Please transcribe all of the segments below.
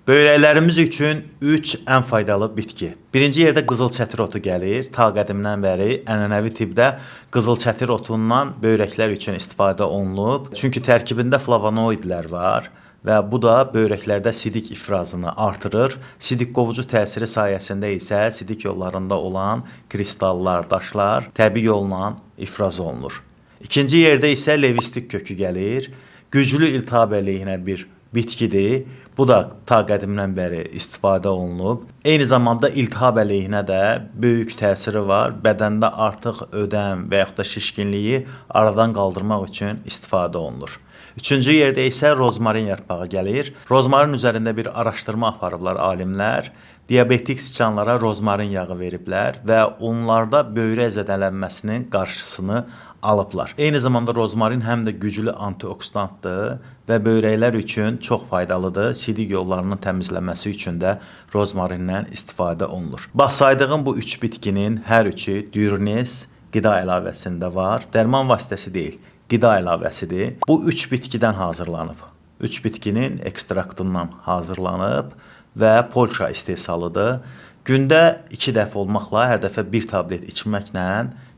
Böyrəklərimiz üçün 3 ən faydalı bitki. Birinci yerdə qızılçətir otu gəlir. Ta qədimdən bəri ənənəvi tibbdə qızılçətir otundan böyrəklər üçün istifadə olunub. Çünki tərkibində flavonoidlər var və bu da böyrəklərdə sidik ifrazını artırır. Sidik qovucu təsiri sayəsində isə sidik yollarında olan kristallar, daşlar təbii yolla ifraz olunur. İkinci yerdə isə levistik kökü gəlir. Güclü iltihab əleyhinə bir bitkidir. Bu da ta qədimdən bəri istifadə olunub. Eyni zamanda iltihab əleyhinə də böyük təsiri var. Bədəndə artıq ödəm və yaxud da şişkinliyi aradan qaldırmaq üçün istifadə olunur. Üçüncü yerdə isə rozmarin yarpağı gəlir. Rozmarin üzərində bir araşdırma aparıblar alimlər. Diabetik siçanlara rozmarin yağı veriblər və onlarda böyrək zədələnməsinin qarşısını alıblar. Eyni zamanda rozmarin həm də güclü antioksidantdır və böyrəklər üçün çox faydalıdır. Sidik yollarının təmizlənməsi üçün də rozmarindən istifadə olunur. Bax, saydığım bu üç bitkinin hər üçü Diürnes qida əlavəsində var. Dərman vasitəsi deyil, qida əlavəsidir. Bu üç bitkidən hazırlanıb. Üç bitkinin ekstraktından hazırlanıb və Polşa istehsalıdır. Gündə 2 dəfə olmaqla hər dəfə bir tablet içməklə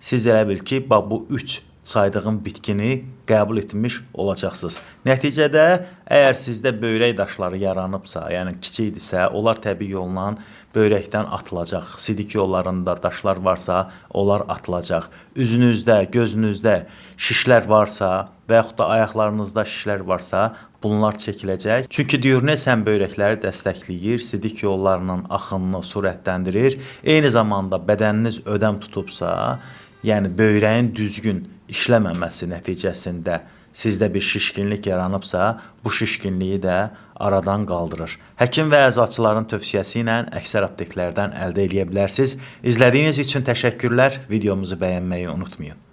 siz elə bil ki, bax bu 3 saydığım bitkini qəbul etmiş olacaqsınız. Nəticədə əgər sizdə böyrək daşları yaranıbsa, yəni kiçikdirsə, onlar təbii yolla böyrəkdən atılacaq. Sidik yollarında daşlar varsa, onlar atılacaq. Üzünüzdə, gözünüzdə şişlər varsa və yaxud da ayaqlarınızda şişlər varsa, bunlar çəkiləcək. Çünki Diürnes həm böyrəkləri dəstəkləyir, sidik yollarının axınını sürətləndirir. Eyni zamanda bədəniniz ödəm tutubsa, yəni böyrəyin düzgün işləməməsi nəticəsində sizdə bir şişkinlik yaranıbsa, bu şişkinliyi də aradan qaldırır. Həkim və əczaçıların tövsiyəsi ilə əksər apteklərdən əldə eləyə bilərsiniz. İzlədiyiniz üçün təşəkkürlər. Videomuzu bəyənməyi unutmayın.